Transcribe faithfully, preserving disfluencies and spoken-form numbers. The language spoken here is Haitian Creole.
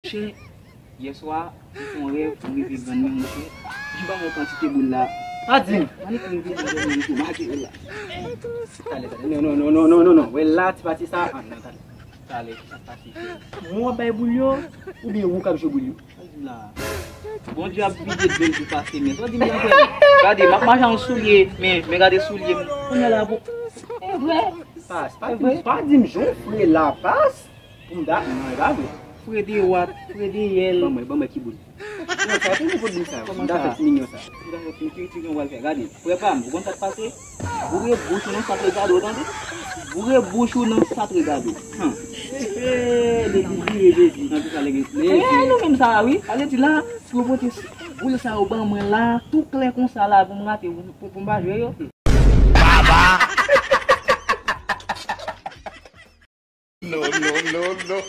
Monchè, yè swa, m fè yon rèv, m rive grann mwen, monchè. Jan ba mwen kantite boul la. Pa di m. Annik m rive grann mwen, m tou make yo la. Talè, talè. Non, non, non, non, non, non, non. Wè la, ti pati sa. Ah, non, talè. Talè, ki sa k pase? Mwen w ap bay boul yo, oubyen ou k ap jwe boul yo? Sa w di m la? Bondye ap vide dlo l pou pase, men sa w di m la, frè? Gade, m ap mache an soulye, men, men gade soulye m. Kounye a la, pou. E vre. Pas, pa di m, pa di m jan w fre la, pas. Pou m da, non, e pa vre. Fre de wat, fre de yèl. Ban mwen, ban mwen ki boul. Non, sa, pou m pot boul sa. Kòman sa? M da fè ti mignon sa. M da fè ti mignon, ki, ki jan w pral fè? Gade, frè pa m, ou konn sa k pase? Boure bouch ou nan sant regade w, tande? Boure bouch ou nan sant regade w. Hum. He, he, legliz vire Jezi, nan tout sa legliz. E, nou menm sa a, wi. Ale di la, pou yo pote boul sa yo ban mwen la, tou klè konsa la, pou m rate, pou, pou, pou m pa jwe yo. Baba! No, no, no, no.